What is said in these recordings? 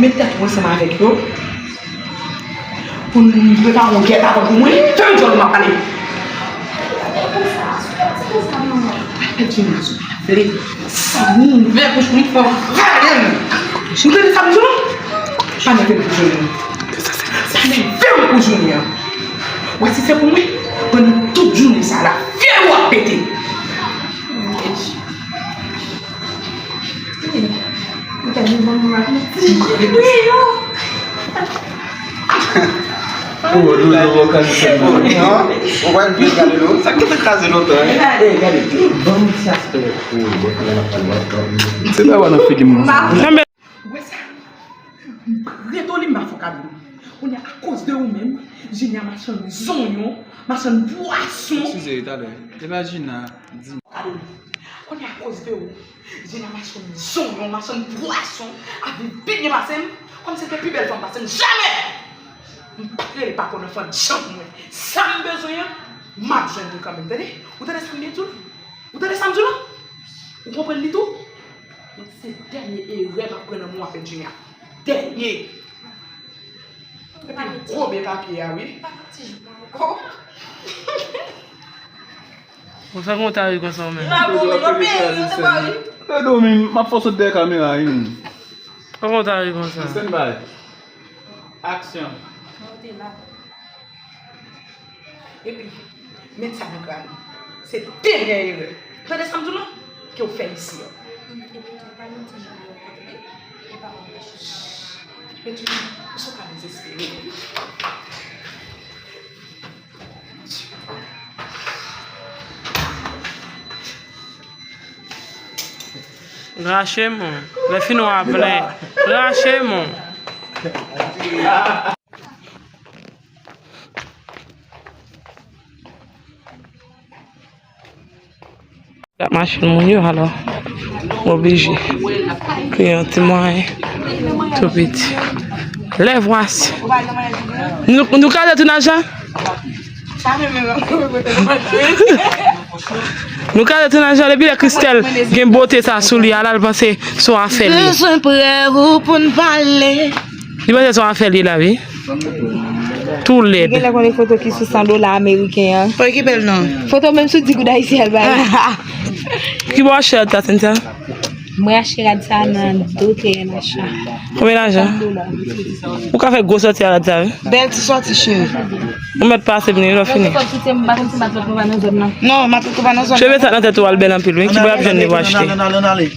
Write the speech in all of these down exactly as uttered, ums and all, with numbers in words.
Met tèt ou ansanm avèk yo pou n prepare yon gèt avan pou mwen. Fèmen djòl ou, m ap pale. Sa m ouvè bouch mwen fò vale m. Ou tande sa m di w la? Pa nève m pou jounen an. Pa nève m pou jounen an. Wè si se pou mwen, pandan tout jounen sa la, fyèl ou ap pete. Ou wè, nou, nou, nou, kan nou fè nou, non? Ou wè, nou, gade nou. Sa ki te kraze lontan, hein? Ey, gade, ban m ti aspè. Ey, bon, fè la, fè la. Se travay nan figi m. Wè sa? M prete w li, m pa fè w kado. Kounye a, akoz de ou menm, Junior machann zonyon, machann pwason. Eskize, talè. E pa Jina, di. Kado. Kounye a, akoz de ou, Jina machann zonyon, machann pwason, ap viv pi byen pase m, kòmsi se te pi bèl fanm pase m. Jamè! M pa t rele pa kò nan fann jan pou mwen. Sa m bezwen an, m ap jwenn li kanmenm, tande? Ou tande sa m byen di w la? Ou tande sa m di w la? Ou konprann li tou? Donk se dènye erè m ap pran nan men w avèk Junior. Dènye! Epi gwo byen papye a, wi. Bon, sa konn ta ri konsa ou menm. Fè dòmi, m ap fè w sot dèyè kamera, wi. Sa konn ta ri konsa. Stand by. Aksyon. Epi, met sa nan kràn ou. Se dènye erè. Tande sa m di w la? Ke w fè isi a. Epi tou, pa menm ti jan yo kote, e pa mwen mechan. Petini, ou se w ka dezespere. Rache m. Lè fini w a plen. Rache m. Ap mache moun yo, alò, oblije kreye yon ti mwayen tou piti. Lè vwasi. Nou, nou kale tounaj la? Nou kale tounaj la, depi lè Christelle gen bote sa sou li, ala l panse se yon afè li ye. Bezwen prè ou pou n pale. Li panse se yon afè li ye la, wi. Tou lèd. Gen lè konnen foto ki sou san dola ameriken an. Fò ki bèl non. Foto menm sou di goud ayisyen al bay. Ki bò w achte rad sa, Cynthia? Mwen achte rad sa nan Dote N H A. Konbyen lajan? San dola. Ou ka fè gwo sòti a rad sa, wi. Bèl ti sòti, cheri. Ou mèt pase vini, lè w fini. Mwen se kòm soutyen, m pa konn si matlòt mwen pa nan zòn nan. Non, matlòt ou pa nan zòn nan. Cheve sa nan tèt ou al bèl anpil, wi. Ki bò y ap jwenn li pou achte?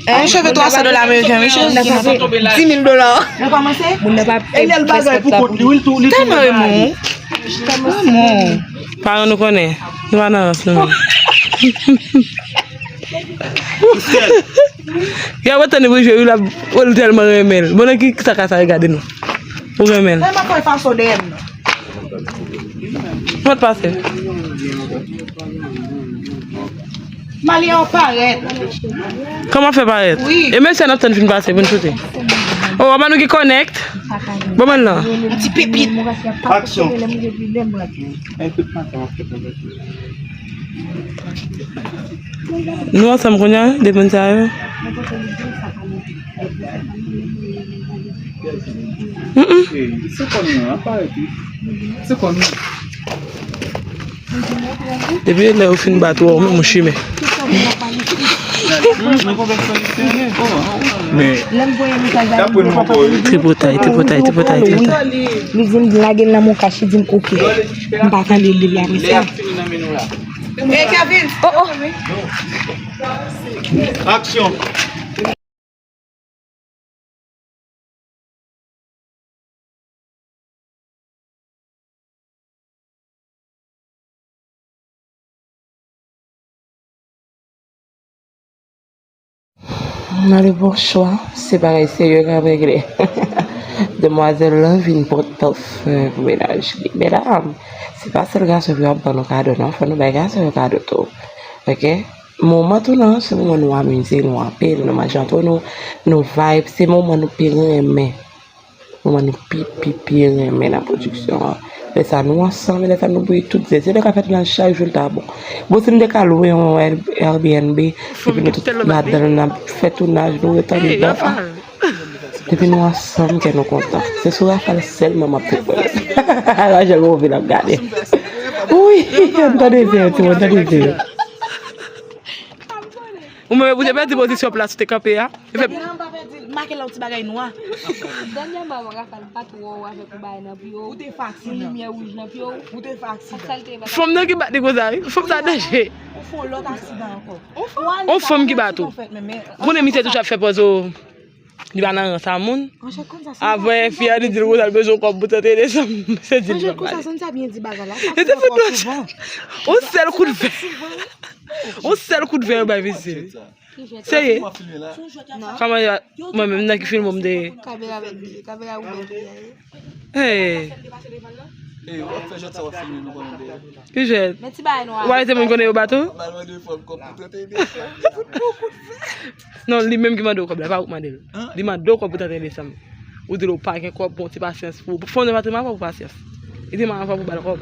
Hein, cheve twa san dola ameriken, wi, cheri. Dis mil dola. Nou kòmanse? Moun nan pa fè bagay pou kont li, wi, li tou, li tou. Tèlman renmen w. Renmen w. Paran nou konnen. Nou pa nan rans nou menm. Y ap tann pou jwe, wi, l ap, ou tèlman renmen l. Bon, nan ki sa ka sa regade nou? Ou renmen l? Tèlman fè fason dèyè m nan. Mwen pase. Mali an parèt. Kòman fè parèt? Wi. E mesye n ap tann fin pase pou n choute. Oh, apa nou ki connect? Bon, mwen la. Yon ti pepit. Aksyon. Nou ansanm kounye a, de moun sa yo? Mm, mm. Se kò nou an, parèt wi. Se kò nou. Depi lè yo fin bat ou, ou menm ou chimè. Men, tripotay, tripotay, tripotay, tripotay. Li di m lage l nan men w, Kachi di m oke. M pa tande l depi apre sa. Hey, Kevin! Oh, oh! Aksyon! Mwen ale bonswa, se bagay serye k ap regle. Demwazèl lan vin pote parfum pou mennaj li. Medam, se pa sèl gason pou y ap ban nou kado non, fò nou bay gason yo kado tou. Oke? Moman tou nan, se moman nou amize nou anpil, nou manje antre nou, nou vibe, se moman nou pi renmen. Moman nou pi, pi, pi renmen nan pwodiksyon an. Lè sa nou ansanm, lè sa nou bouyi tout zen. Si nou ka fè tounaj chak jou, l ta bon. Bon, si nou te ka lwe yon Air-, Airbnb, epi nou tout ladan l, n ap fè tounaj, nou ret anndan. Depi nou ansanm, kè nou kontan. Se sou Rafal sèlman m ap fè pwèl. Rachel Move l ap gade. Wi, m tande zen yo, timoun, tande zen yo. Ou menm, ou te pèdi pozisyon plas ou te kanpe a. Efe- Dènyèman, m pa pèdi, make lòt ti bagay nwa. Dènyèman, Rafal pa twò wè avèk yon bagay nan pye w. Ou te fè aksidan. Yon limyè wouj nan pye w. Ou te fè aksidan. Sa l te bat. Fanm nan ki bat li konsa, wi. Fanm sa danje. Ou fè yon lòt aksidan ankò. Yon fanm ki bat ou. Konnen misye toujou ap fè pòz ou. Li pa nan rans a moun. Apre, fi a di l konsa, l bezwen kòb pou tante desanm. Se di l. Anjèl konsa, sa byen di bagay la. Sa fè twò souvan. Yon sèl kout ven. Yon sèl kout ven yo bay mesye. Serye. Kòman yo, mwen menm nan ki filme m de. Kamera avèk kamera ou bèl. Hey. Ki jwèt? Ou pa rete moun konnen yo bat ou? Non, li menm ki mande w kòb la, pa ou k mande l. Li mande w kòb pou tante desanm. Ou di l ou pa gen kòb, bon, ti pasyans pou ou. Fò w nan patrimwàn pou pasyans. Li te mal anvan pou ba l kòb.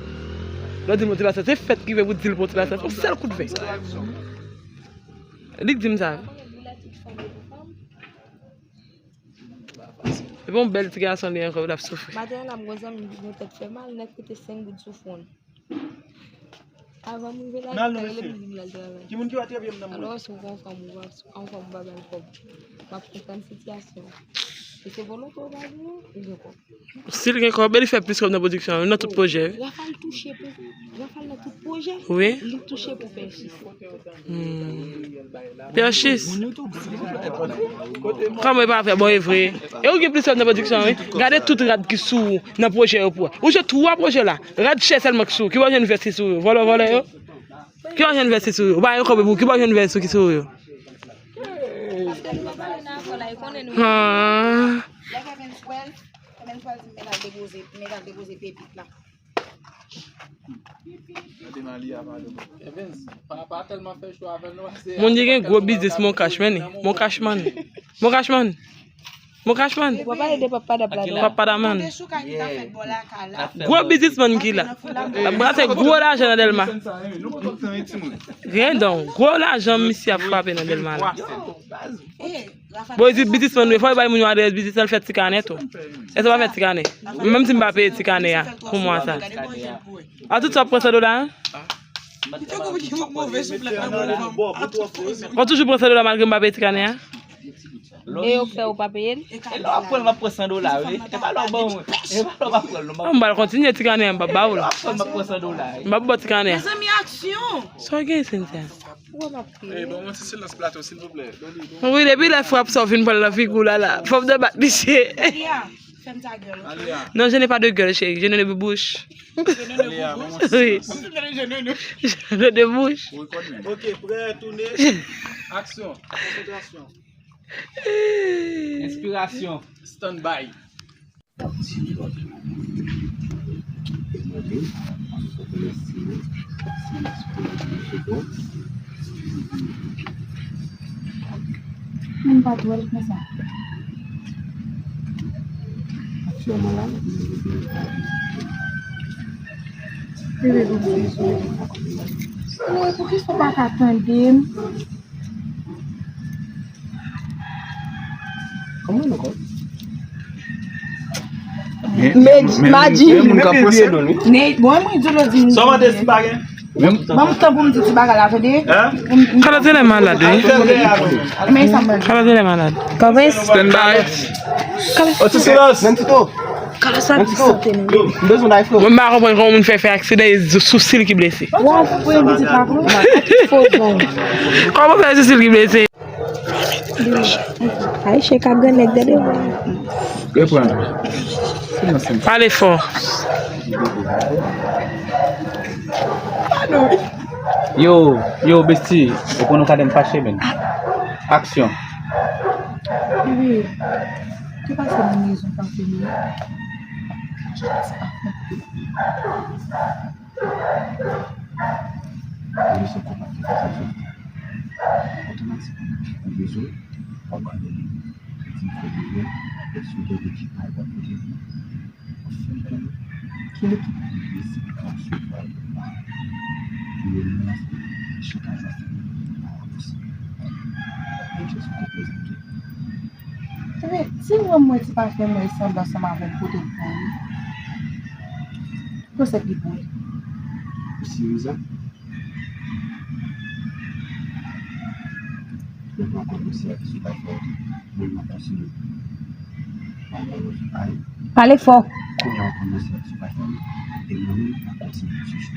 Lè w di l bon, ti pasyans, se fèt ki fè pou di l bon, ti pasyans. Yon sèl kout ven. Li k di m sa. Epi yon bèl ti gason li ankò, l ap soufri. Maten an la, m gon zanmi m ki gen tèt fè mal, nèg koute senk goud sou fwon l. Avan m rive la, li te rele m, li di m l al travay. Ki moun ki va trapye m nan mwen? Alò, si w gon fanm, ou pa, ou gon fanm, ou pa ba l kòb. M ap konprann sitiyasyon an. E se volonte w pa gen, ou gen kòb. Si l gen kòb, e li fè plis kòb nan pwodiksyon an, nan tout pwojè. Rafal touche pou, Rafal nan tout pwojè, wi. Li touche pou Pèchis. Hmm. Pèchis. Kòman e pa fè? Bon, e vre. E ou gen plis kòb nan pwodiksyon an, wi. Gade tout rad ki sou ou nan pwojè yo pou. Ou jwe twa pwojè la. Rad chè sèlman ki sou ou. Ki bò jwenn vès ki sou yo? Vòlè, vòlè yo. Ki bò jwenn vès ki sou yo? Ou pa gen kòb pou ki bò jwenn vès ki sou yo? Ah. Evans, pa, pa tèlman fè cho avè l non, paske moun ki gen gwo biznis, Mon Cash Money, Mon Cash Money, Mon Cash Money, Mon Cash Money. Ou pa pale de Papa Dam la non. Papa Dam. Gwo biznismann ki la. L ap brase gwo lajan nan Dèlma. Gen don, gwo lajan misye ap frape nan Dèlma la. Bon, li di biznismann wi, fò li bay moun yo adrès biznis lan, l fè ti kanè tou. Èske w pa fè ti kanè? Menm si m pa peye ti kanè a pou mwa sa. A tout sa w ap pran san dola a? Ou toujou pran san dola malgre m pa peye ti kanè a? E yo fè ou pa peye l? E lè w ap pran l, m ap pran san dola wi. E pa lè w ban mwen. E pa lè w ap pran l non. M ap pral kontinye ti kanè a, m p ap ba ou l. E lè w ap pran l, m ap pran san dola wi. M p ap ba w ti kanè a. Mezanmi, aksyon! Sa w gen, Cynthia? Ou wè m ap kriye. Ey, ban mwen ti silans plato, silvouplè. Wi, depi lè frap sa w fin pran nan figi w la, la. Fòk de bat misye. Alia, fèm ta gèl, ok? Alia. Non, je n'ai pas de gueule, chérie. Je n'ai de bouche. Je n'ai de bouche. Oui. Je n'ai de bouche. Ok, prè, tounen. Aksyon. Konsantrasyon. Enspirasyon. Stand by. Moun pa twò l konsa. Mwen, poukisa w pa ka tande m? Kòman nou kò? Medi, madi. Bon, mwen di lòt di. Sa w mande si pa gen? Ban m tan pou m di ti bagay la, tande. Kalote lè malad, wi. Men sa m pral di. Kalote lè malad. Stand by. Otisilòs. Menm ti to. Kòman sa ap di sante nou? M bezwen bay flo. Mwen m pa konprann kòman moun fè fè aksidan e sou sil ki blese. Waw, pou yon pitit la pou nou. Fo bon. Kòman fè sou sil ki blese? Ay, chèk ap gen nèg gade. Reprann. Pale fò. Yo, yo, besti, ou konn ou ka dèm fache, men. Aksyon. Wi. Ki pase nan mezon pa fini? Ki pase pa fini? Mezon pa fini. Otomatikman, ou bezwen, w ap gade li. Li di fè li vre, èske w gen ekipay w ap pote pou ou? Ki lekip ki pi esipikab sou pwal pou yo lanse chita zafè nan avanse? Ki jes ou te prezante? Ebyen, si w wè m wè ti pafè m, mwen sanble ansanm avè m, pote l pou ou. Konsèp li pou ou. Ou serye sa? Mwen pran kòb nan sèvis ou pa fè, mwen nan kontinye. Pale fò. Kounye a w pran nan sèvis ou pa fè, e mwen menm mwen kontinye ap chèche.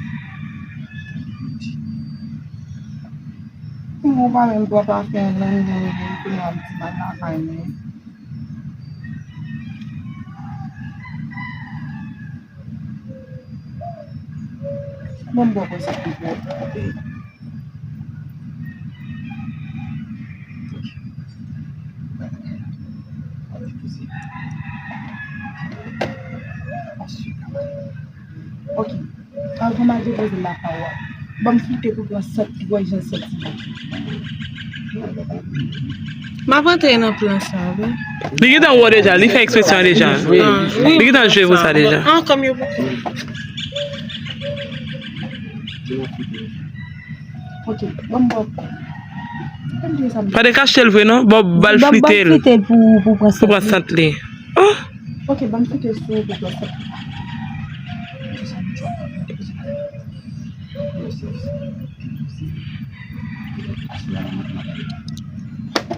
Mwen pa menm pran pafè nan men, kounye a m di m al lakay mwen. Bon, bon, bon, sa ki bon. Ok. Avan m al depoze lakay ou a, ban m flite pou pran sant, pou wè jan sant li ye. M ap antre nan plan sa, wi. Li gentan wè w deja, li fè ekspresyon an deja. Wi. Li gentan jwe pou sa deja. An, kòm yo. Ok, ban m ba w. Pa de kache l vre non, Bob ba l flite l. Pou pran sant li. Oh! Ok, ban m kite sou ou pou pran sant.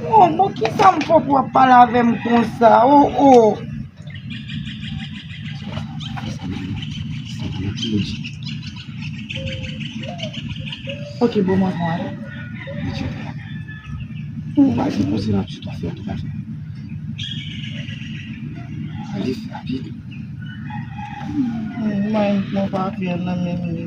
Oh, bon, kisa m fè pou w ap pale avè m konsa? Oh, oh. Ok, bon, mwen pran ale. Ou pa depoze nan pye, w fè, w fè. Ale, fè rapid. Mwen, mwen pa fè nan men li.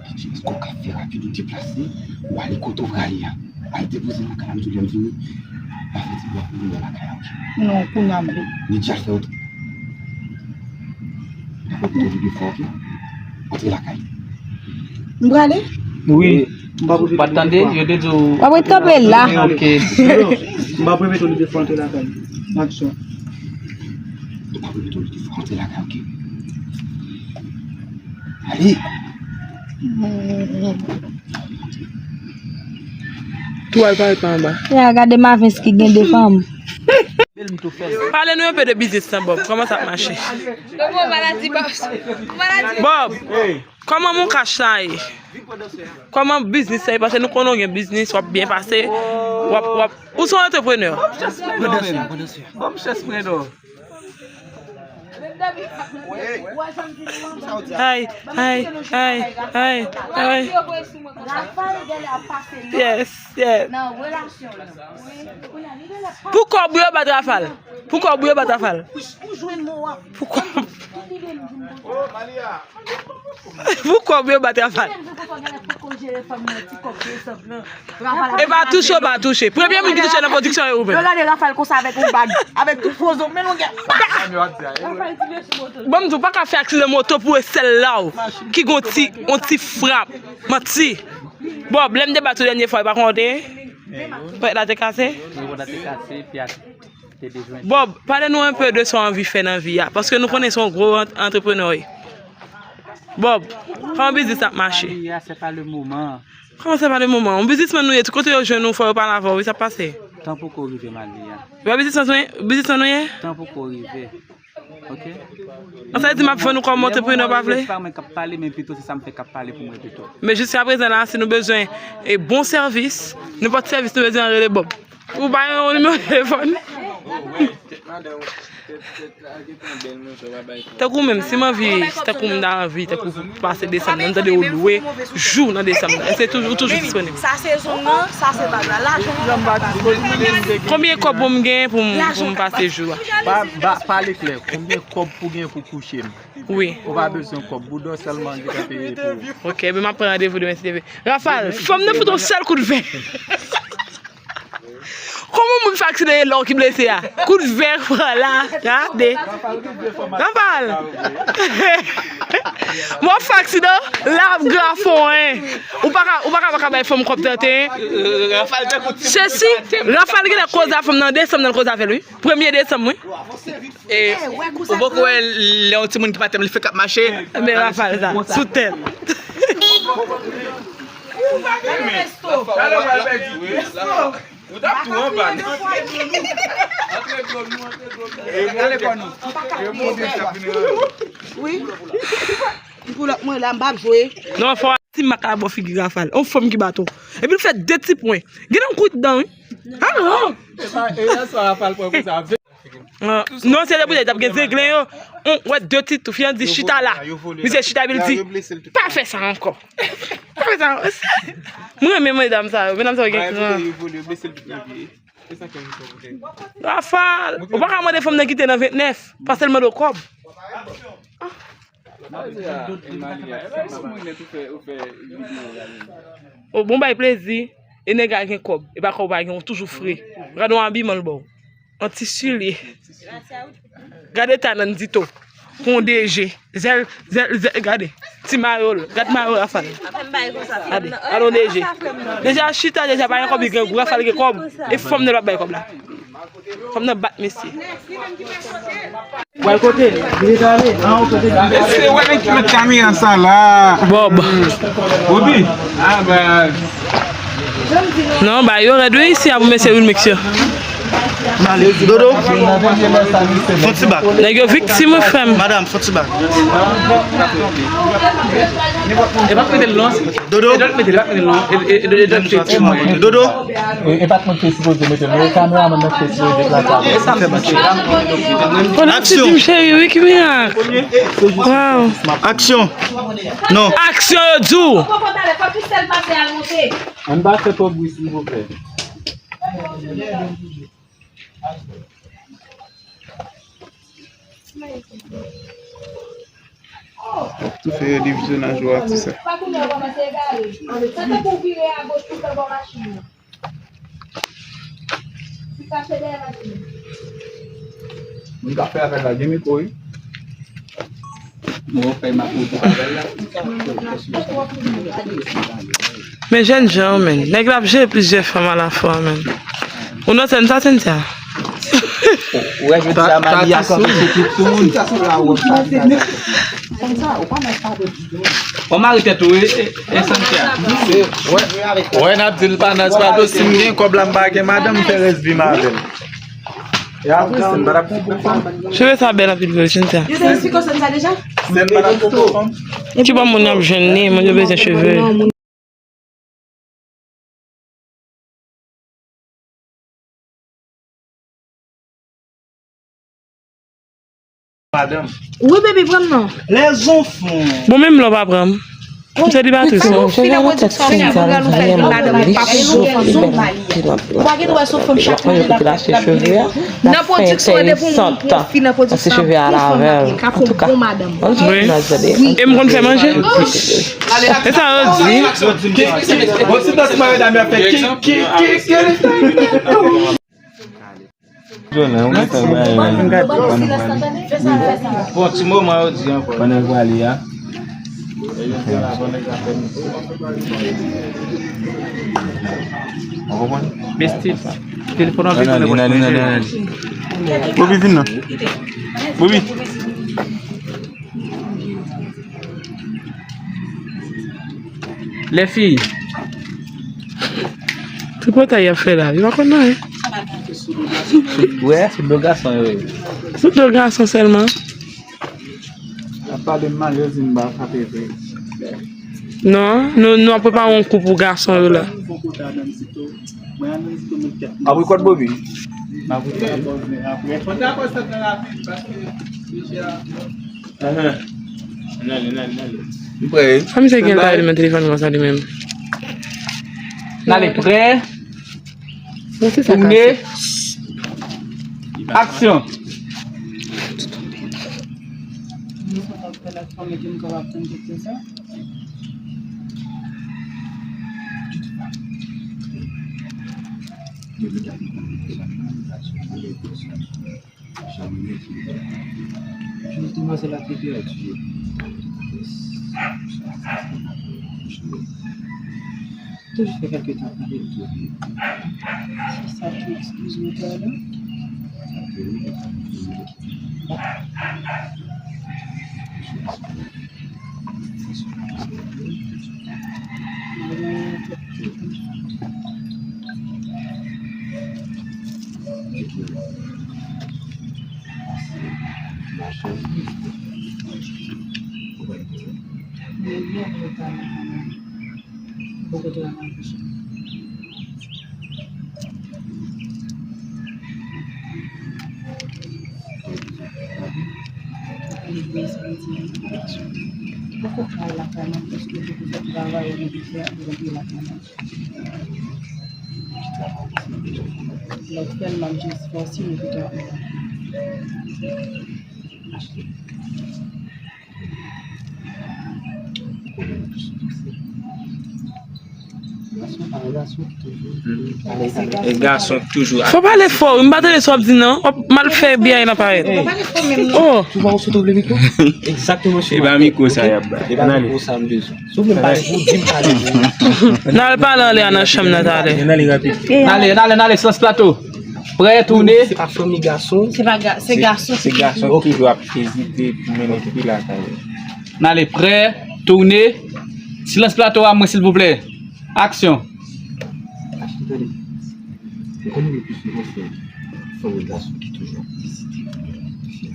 Èske w ka fè rapid, ou deplase, ou ale kote w prale a? Al depoze nan kay la, m tou lè m vini. Pa fè ti bwa pou nou nan lakay la, ok? Non, kounye a m vle. Ni djal fè w. Ou te vide fò, ok? Antre lakay. M prale? Wi. M pa pou tande, yo te di w. W ap ret kanpe la. Ok. M pa pou repete w li de fò antre lakay. Aksyon. M pa pou repete w li de fò antre lakay, ok? Ale. Tou al parèt pa anba. Ya, gade Mavens ki gen de fanm. Pale nou enpe de biznis lan, Bob. Kòman sa ap mache? Bob, kòman moun kach sa ye? Kòman biznis sa ye? Paske nou konnen w gen biznis, w ap byen pase. W ap, w ap, ou se yon antreprenè. Ban m chans mwen non. Ay, ay, ay, ay, ay. Yes, yes. Pou kòb ou yo bat Rafal. Pou kòb ou yo bat Rafal. Pou kòb. Pou kòb yo bat Rafal. E pa touche, pa touche. Premye moun ki touche nan pwodiksyon e ou menm. Yo gade Rafal konsa avèk yon bag, avèk tout frozo. Men nou gen. Bon, m di w pa ka fè aksidan moto pou e sèl la w ki gon ti, yon ti frap. Manti. Bob, lè m te bat ou dènye fwa, e pa konn ou te ye? Ponyèt la te kase? Wi, ponyèt la te kase, epi ak Bob, pale nou enpe de sa w anvi fè nan vi a, paske nou konnen se yon gwo ant-, antreprenè w ye. Bob, kòman biznis la ap mache? Maria, c'est pas le moment. Kòman se pa le moman? Yon biznismann nou ye, tout kote yo jwenn ou, fò yo pale avè w, wi, sa ap pase. Tan poko rive, Maria. Yon biznismann nou ye? Biznismann nou ye? Tan poko rive. Ok? An sa vle di m ap vann ou kòm antreprenè, w pa vle? Se pa mwen k ap pale, men pito se sa m fè k ap pale pou mwen pito. Men jiskaprezan la, si nou bezwen, e, bon sèvis, nenpòt sèvis nou bezwen, rele Bob. Ou pa gen yon nimewo telefòn? Tankou menm, si m anvi, tankou m ta anvi, tankou pase desanm nan, m tande yo lwe jou nan desanm nan. Èske toujou, ou toujou disponib? Sa se zong nan, sa se bag la. Lajan nan pa disponib. Konbyen kòb pou m gen pou m, pou m pase jou a? Pa, pa, pale klè. Konbyen kòb pou gen pou kouche m? Wi. Ou pa bezwen kòb, boudò sèlman ki ka peye pou ou. Ok, ben m ap pran randevou demen si Dye vle. Rafal, fanm nan fout yon sèl kout ven. Kòman moun fè aksidan e la w ki blese a? Kout ven pran la, gade. Rafal. Mwen fè aksidan, la ap grafon, en. Ou pa ka, ou pa ka, pa ka bay fanm kòb tenten. Sesi, Rafal genlè koze a fanm nan, desanm nan koze avè l, wi. Premye desanm, wi. E, ou poko wè lè yon timoun ki pa tèm li fèk ap mache? Men Rafal sa, sou tèt. Nou t ap tou anba. Antre dlo nou, antre dlo nou. E mwen, reponn nou. Reponn nou, sa vini. Wi. M pou lòt mwen la, m p ap jwe. Non, fò ti mak la bò figi Rafal. On fanm ki bat ou. Epi l fè de ti pwen. Gen yon kout dan, wi. Ah non! E sa, e sa Rafal pran konsa. Ah, non, se le pou li t ap gen zenglen yo. On, wè, de ti tou, fi an di chita la. Misye chita, epi l di, pa fè sa ankò. Pa fè sa ankò. Mwen renmen medam sa yo. Medam sa yo gen kran. Rafal, ou pa ka mande fanm nan kite nan vennèf, paske l mande w kòb. O bon, bay plezi, e nèg la gen kòb, e pa kòb pa gen, ou toujou fre. Gade yon abiman l ba w. Yon ti silye. Gade ta nan dito. Kon D J. Zèl, zèl, zèl, gade. Ti mayo l. Gad mayo Rafal. Gade, gade yon D J. Deja chita, deja pa gen kòb, li gen gou, Rafal gen kòb. E fanm nan l ap bay kòb la. Fanm nan bat mesye. Wè kote, li rete ale. An, kote li rete ale. Mesye, wè nèg ki met kamera sa la. Bob. Bobi. Ah, ben. Non, ba yo rèd wi isi a pou mesye remix yo. Dodo. Fon ti bak. Nèg yo viktim, wi, frè m. Madanm, fon ti bak. E pa mete l non. Dodo. E pa mete l, e pa mete l non. E, e, e, e, e, Dodo. E, e pa t mwen ki te sipoze mete l, non, kameramann nan ki te sipoze deplase avè l. Fè match. Fò n ap ti di m cheri, wi, ki mirak. Waw. Aksyon. Non. Aksyon, yo di w. Ann pa fè twòp bri, silvouplè. Tou fè yo divizyonaj ou atis la. Moun k ap fè apèl la gen mikwo, wi. Men jènjan yo, men. Nèg la ap jere plizyè fanm alafwa, men. Ou nan sèn sa, Cynthia? Ou wè, jodi a, Mali a kanpe sou tout moun. Ou mare tèt ou, e, e, e Cynthia. Wè, wè, n ap di l pa nas, pa do, si m gen kòb la, m pa gen madanm, m fè rès vi m avè l. E apre, si m pa t ap konprann fanm. Cheve sa bèl anpil vre, Cynthia. Yo te eksplike w sèn sa deja? Sèn pa t ap konprann fanm. Ki bò moun y ap jwenn li, moun yo bezwen cheve. Madanm. Wi, baby, pran m non. Les enfants. Bon, menm lè w pa pran m. M selibatris. Ou fin nan pwodiksyon, ou fin nan pwodiksyon, ou fin nan pwodiksyon, ou pa pran m. Ou pa gen dwa sou fanm chak manje la. Nan pwodiksyon, depi w fin nan pwodiksyon, pou fanm nan ka fè yon bon madanm. Wi. E m konn fè manje. E sa yo di. Bon, si dans mwen dam yo fè ki, ki, ki, ki. Jolè, ou mèt bay, bon, ti moman yo di ankò. Pandan l prale a. Ou konprann? Besti, telefòn an vin nan pòch mwen. Bobi, vin nan. Bobi. Lèfi. Tripotay y ap fè la, yo pa konn anyen. Wè, sou do gason yo ye. Sou do gason sèlman. Ap pale m mal, yo di m ba frape vre. Non, nou, nou ap prepare yon kou pou gason yo la. Aprikòt Bobi. Aprikòt. Ahan. N ale, n ale, n ale. M prè wi. Sa misye gen la, li men telefòn konsa li menm. N ale, prè. Toune. Aksyon. Jan demwazèl la te pèdi. Toujou fè kèlke tan pale l tounen. Se sa ki eskiz mwen pale. Poko pral lakay mwen, paske yo te travay, yo te fè, yo te lakay mwen. Lòt fè l, m ap jis fè yon siy, yo te travay. E gason k toujou. Fò pale fò wi, m pa tande sa w ap di non. W ap mal fè biyay lan parèt. Oh. Egzakteman. E ba mikwo sa y ap bay. N ale. N al pale anlè a nan chanm nan talè. N ale rapid. N ale, n ale, n ale, silans plato. Prè, tounen. Se pa fanmi gason. Se pa ga-, se gason. Se gason ki toujou ap ezite pou mennen fi lakay yo. N ale, prè, tounen. Silans plato a mwen, silvouplè. Aksyon. Achte, tande. Ou konnen le pli souvan se fanmi gason ki toujou ap vizite fi a.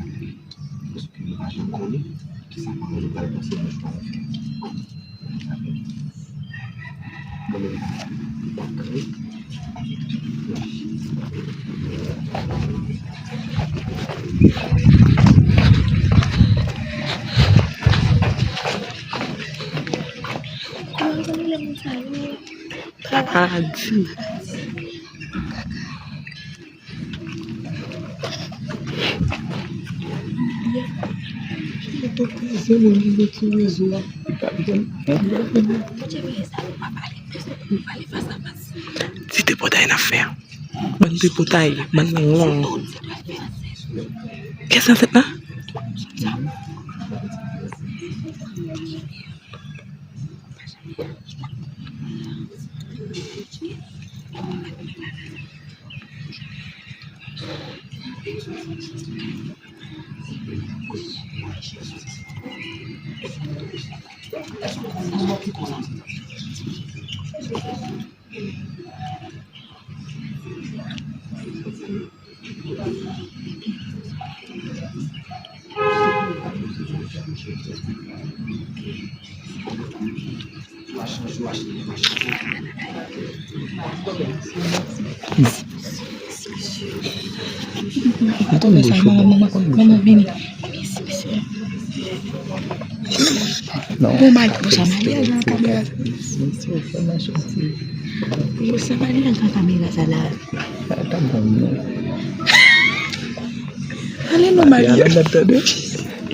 Paske yo pa janm konnen kisa paran yo pral panse lè yo pral fè. Mwen menm, m pa kreye avèk tout kòraj. Kòman sa ye? Paradi. Ti tripotay n ap fè. Bann tripotay, bann long. Kès nan tèt la? Bon, mari, bon, sa maryaj nan kamera sa. Bon, sa maryaj nan kamera sa la. Ale non, mari.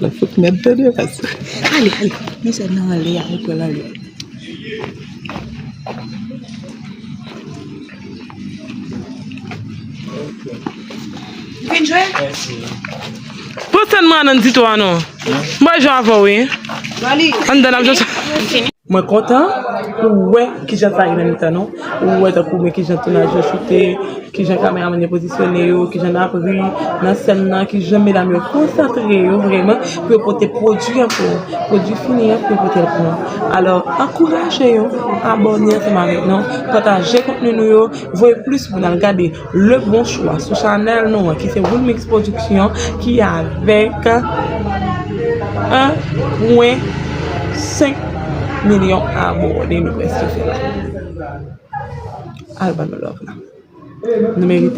La fout nèt tande. Ale, ale. Men sè nan ale, ale pran ale. Vin jwe. Pran sèn mwen nan ditou a non. Mwen jwe avè w, wi. Anndan n ap jwe. Mwen kontan pou wè kijan sa ye nan mitan nou. Ou wè tankou men kijan tounaj yo choute, kijan kameramann yo pozisyone yo, kijan n ap ri nan sèn nan, kijan medam yo konsantre yo vrèman pou yo pote pwodui an pou, pwodui fini an pou yo pote l pou nou. Alò, ankouraje yo, abòne ansanm avèk nou, pataje kontni nou yo, voye plis moun al gade Le Bon Choix sou chanèl nou an, ki se Woolmix Production, ki avèk en pwen senk milyon abòne nou prèske fè la. Al ban nou love la. Nou merite